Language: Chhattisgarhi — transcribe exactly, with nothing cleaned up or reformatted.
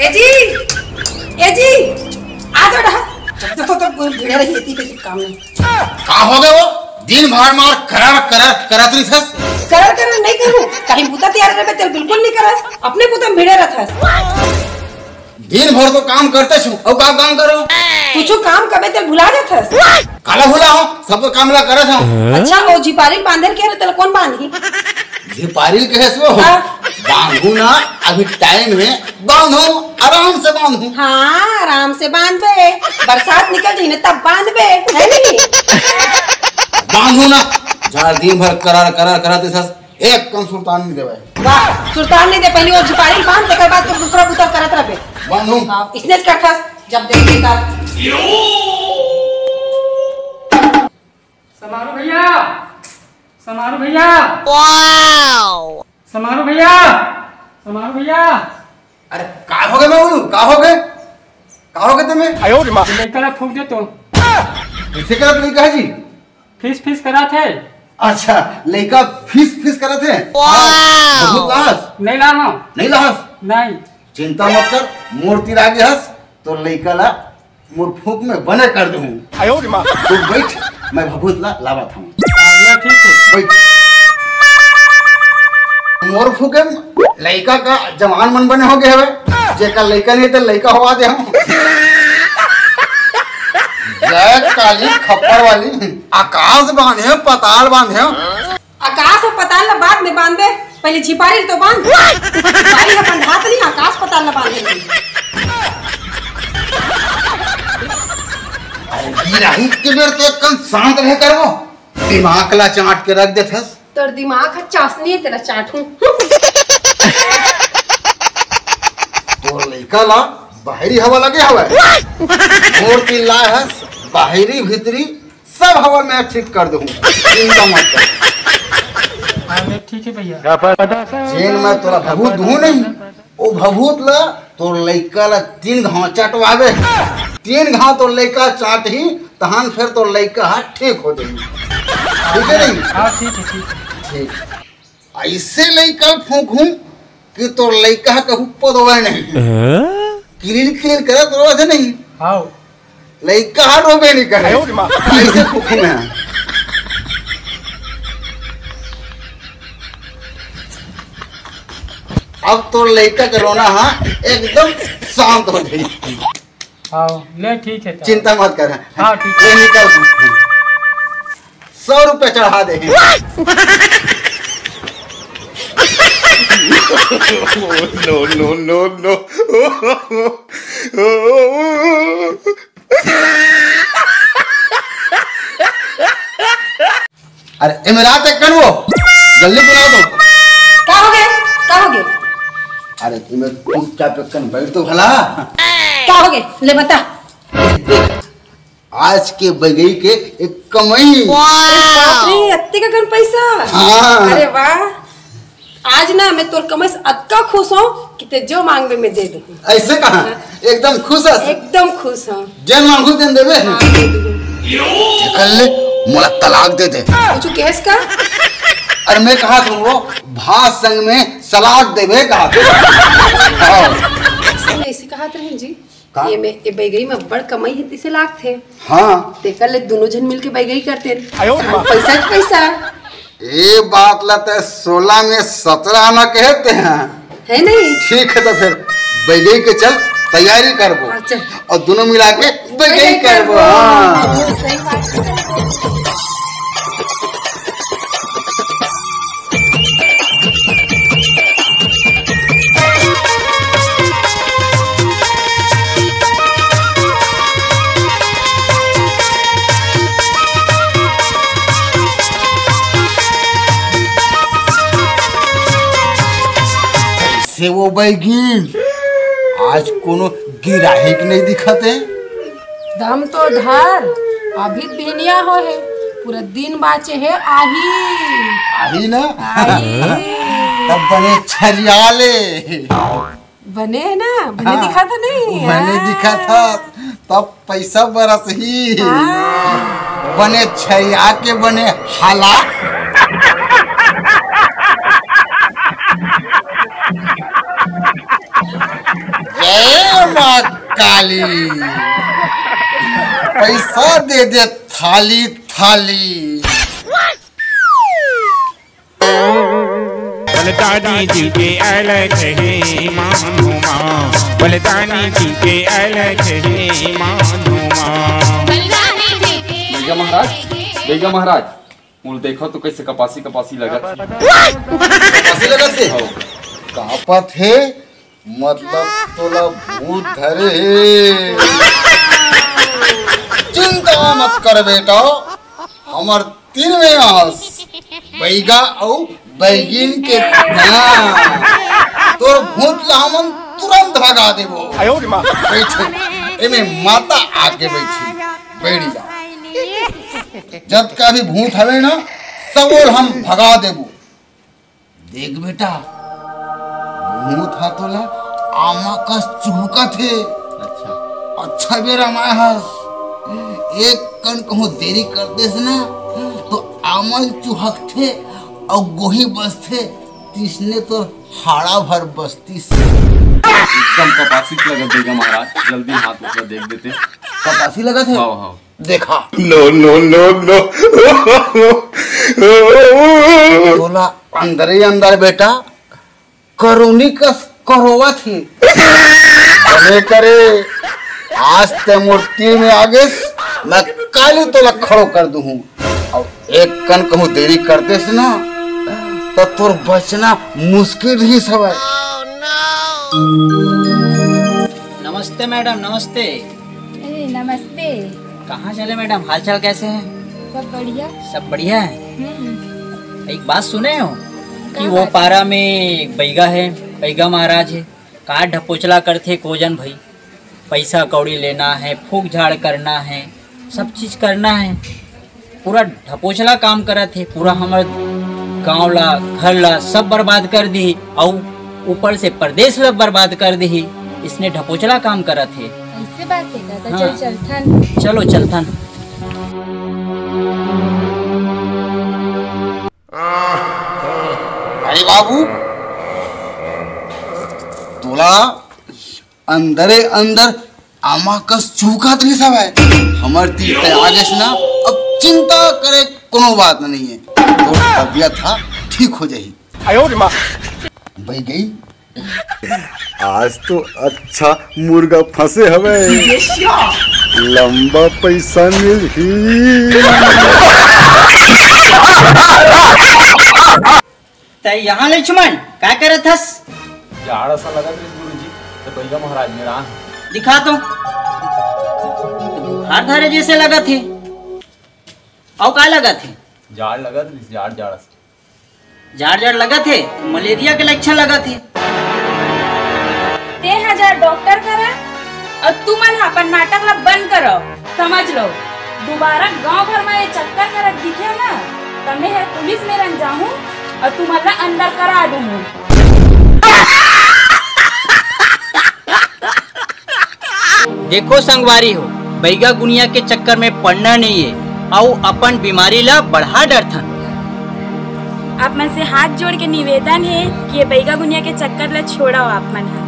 ए जी, ए जी, आ जाओ ना। जब देखो तब कोई भिड़े रही, इतनी कोई काम नहीं। का हो गए वो? दिन भर मार करर करर करत रहिथस। करर करर नहीं करूँ, कहीं बूता तियार रहबे तेल बिल्कुल नहीं करस, अपने बूता में भिड़े रहथस। दिन भर तो काम करते छु, अउ का काम करो? कुछ काम कबे तेल भुला जाथस। काला भुला हो, सब तो काम ला करत हो। अच्छा, वो झिपारी बांधे के रहे, तेल कौन बांधी? झिपारी कहे सो? हाँ। बांधू ना, अभी टाइम है, बांधू, आराम से बांधू। हाँ, आराम से बांधबे, बरसात निकल जाही ना तब बांधबे, है नहीं? बांधू ना, चार दिन भर करार करार कराते सस, एक कन सुरतान नहीं देवे। वाह, सुरतान नहीं दे, पहली वो झिपारी बांध, तेकर बाद तो दूसरा बुता करत रहबे। बांधू। हाँ, इसने करथस, जब देखी तब। समारू भैया, समारू भैया, समारू भैया, समारू भैया। अरे का हो गए मैं बोलू, का हो गए, का हो गए तुम्हें? आयो रे माँ। लइका ला फूंक दे तो। कैसे करत लइका है जी? फीस फीस करत हे। अच्छा, लइका फीस फीस करत हे। बहुत लाहस। नहीं लाहस। नहीं लाहस। नहीं। चिंता मत कर, मोर तीर आगे हस, तो लइका ला मोर फूंक में बने कर दूँ। आयो रे माँ। तू बैठ, मैं भभूत ला लावत हूँ। हाँ, ठीक है। बैठ। मोर फूंक में लइका का जवान मन बने हो गए हवे, जेकर लइका नहीं तो लइका होवा दे हम। जय काली खप्पर वाली, आकाश बांधे, पताल बांधे। आकाश अउ पताल ला बाद में बांधबे, पहले झिपारी ल तो बांध। झिपारी ह बंधात नहीं, आकाश पताल ला बांधे नहीं। अरे गिराही के बेर तो एकदम शांत रहे करबो, दिमाग ला चाट के रख देथस। तोर दिमाग ह चासनी है, तेला चाटू। तोर लइका ला बाहरी हवा लगे हवय। मोर तीर लाए हस, बाहरी भीतरी सब हवा मैं ठीक कर दूँ, चिंता मत कर। हाँ, ठीक है भैया। जेन मैं तोला भभूत दूँ नहीं, ओ भभूत ला तोर लइका ला तीन घाव चटवावे। तीन घाव तोर लइका चाटही, तहान फिर तोर लइका ह ठीक हो जाही। ठीक है नहीं? हाँ, ठीक है, ठीक है। ठीक। ऐसे लइका फूंकहूं कि तोर लइका ह कहूं पदोवे नहीं। हाँ? किलिल किलिल करत रोवत हे नहीं। हाँ। लइका ह रोबे नहीं करे। आयो रे माँ। ऐसे फूंकहूं मैं। अब तोर लइका के रोना ह एकदम शांत हो जाही। हाँ, ले ठीक है, चल। चिंता मत कर। हाँ, ठीक है। ले निकल। सौ रुपया चढ़ा दे। No, no, no, no। अरे, इमरात एक कन वो, जल्दी बुला दो। का हो गए? का हो गए? अरे, तुम्हें चुपचाप एक कन बैठ तो भला। का हो गए? ले बता। आज के बगई के एक कमई। अरे बाप रे, अत्ते का कन पैसा? हाँ। अरे वाह। आज ना मैं तोर कमई से अतका खुश हूँ कि ते जो मांगबे मैं दे दूँ। ऐसे कहा? हाँ। एकदम खुश हस? एकदम खुश हूँ। जेन मांगू तेन देबे? हाँ, दे दूँ। कर ले, मोला तलाक दे दे। कुछ कहेस का? अरे मैं कहा था वो भात संग में सलाद देबे कहा था। हाँ। ऐसे कहा रहे जी। का? ये में, ये बैगई में बड़ कमई है, तिसे लागथे। हाँ। तेकर ले दोनों झन मिलके बैगई करते। आयो रे माँ। पैसा के पैसा। ए बात ला ते सोलह में सत्रह आना कहते हैं। है नहीं? ठीक है, तो फिर बैगई के चल, तैयारी करबो। हाँ, चल। और दोनों मिला के बैगई बैगई करबो। करबो। हाँ। सही बात है। से वो बैगिन, आज कोनो गिराहिक नहीं दिखत है। दम तो धर, अभी बिहनिया हो है, पूरा दिन बाचे है, आही। आही ना? आही। तब बने छरिया ले। बने है ना? बने हाँ, दिखा था नहीं? बने हाँ। दिखा था, तब पैसा बरस ही। हाँ। बने छरिया के बने हाला। जय काली, पैसा दे दे थाली थाली। बलिदानी जी के अलग हे मानुमा, बलिदानी जी के अलग हे मानुमा। बलिदानी जी के बैगा महाराज, बैगा महाराज, मोला देखो तो कैसे कपासी कपासी लगत हे। कपासी लगत हे? हाँ। कापत हे, मतलब तोला भूत धरे हे। चिंता मत कर बेटा, हमर तीर में हस, बैगा अउ बैगिन के नाम। तोर भूत ला हमन तुरंत भगा देबो। आयो रे माँ। बैठे, एमे माता आके बैठी, बैठ जा। जतका भी भूत हवे ना, सबो ला हम भगा देबो। देख बेटा, भूत हा तोला आमा कस चुहकत हे। अच्छा। अच्छा बेरा माय हस, एक कन कहूँ देरी कर देस ना, तो आमा ल चुहकथे अउ गोही बसथे, तिसने तोर हाड़ा भर बसतीस। एकदम कपासिक लगत बैगा महाराज, जल्दी हाथ उठा देख देते। कपासी लगत हे? हाँ, हाँ। देखा। No, no, no, no। तोला अंदर ही अंदर बेटा करोनी कस करोवत हे। बने करे, आज ते मोर तीर में आगेस, मैं काली तोला खड़ो कर दूहूँ। अउ एक कन कहूँ देरी कर देस ना, तो तोर बचना मुश्किल ही हवय। नमस्ते मैडम, नमस्ते। ए, नमस्ते। कहाँ चले मैडम, हालचाल कैसे है? सब बढ़िया। सब बढ़िया है। हम्म। एक बात सुने हो कि वो पारा में एक बैगा है, बैगा महाराज है, का ढपोचला करथे कोजन भाई, पैसा कौड़ी लेना है, फूक झाड़ करना है, सब चीज करना है। पूरा ढपोचला काम करत हे, पूरा हमर गांव ला, घर ला सब बर्बाद कर दिही, अउ ऊपर से प्रदेश ला बर्बाद कर दिही। इसने ढपोचला काम करत हे। ऐसे बात हे का? त हाँ। चल, चलथन। चलो, चलथन। अरे बाबू, तोला अंदरे अंदर आमा कस चूहकत रहिस हवय। हमर तीर तय आ गेस ना, अब चिंता करे कोनो बात नहीं है। तोर तबियत हा ठीक हो जाही। बैगई, आज तो अच्छा मुर्गा फंसे हवय, लंबा पैसा मिलही। तै यहाँ लक्ष्मण, का करत हस? जाड़ असन लगत रहिस गुरुजी, त बैगा महाराज मेर आन। दिखा तो। त बुखार धरे जैसे लगत हे। अउ का लगत हे? जाड़ लगत रहिस, जाड़, जाड़ असन। जाड़, जाड़ लगत हे, मलेरिया के लक्षण लगत हे। ते हजार डॉक्टर करा, अउ तुमन ह अपन नाटक ला बंद करो। समझ लो, दोबारा गांव भर में ये चक्कर करत दिखे ना, त मैं हर पुलिस मेरन जाहूं अउ तुमन ला अंदर करा दूंहूं। देखो संगवारी हो, बैगा गुनिया के चक्कर में पड़ना नहीं है, अउ अपन बीमारी ला बढ़ा डरथन। आप मन से हाथ जोड़ के निवेदन है कि ये बैगा गुनिया के चक्कर ला छोड़ाओ आप मन ह।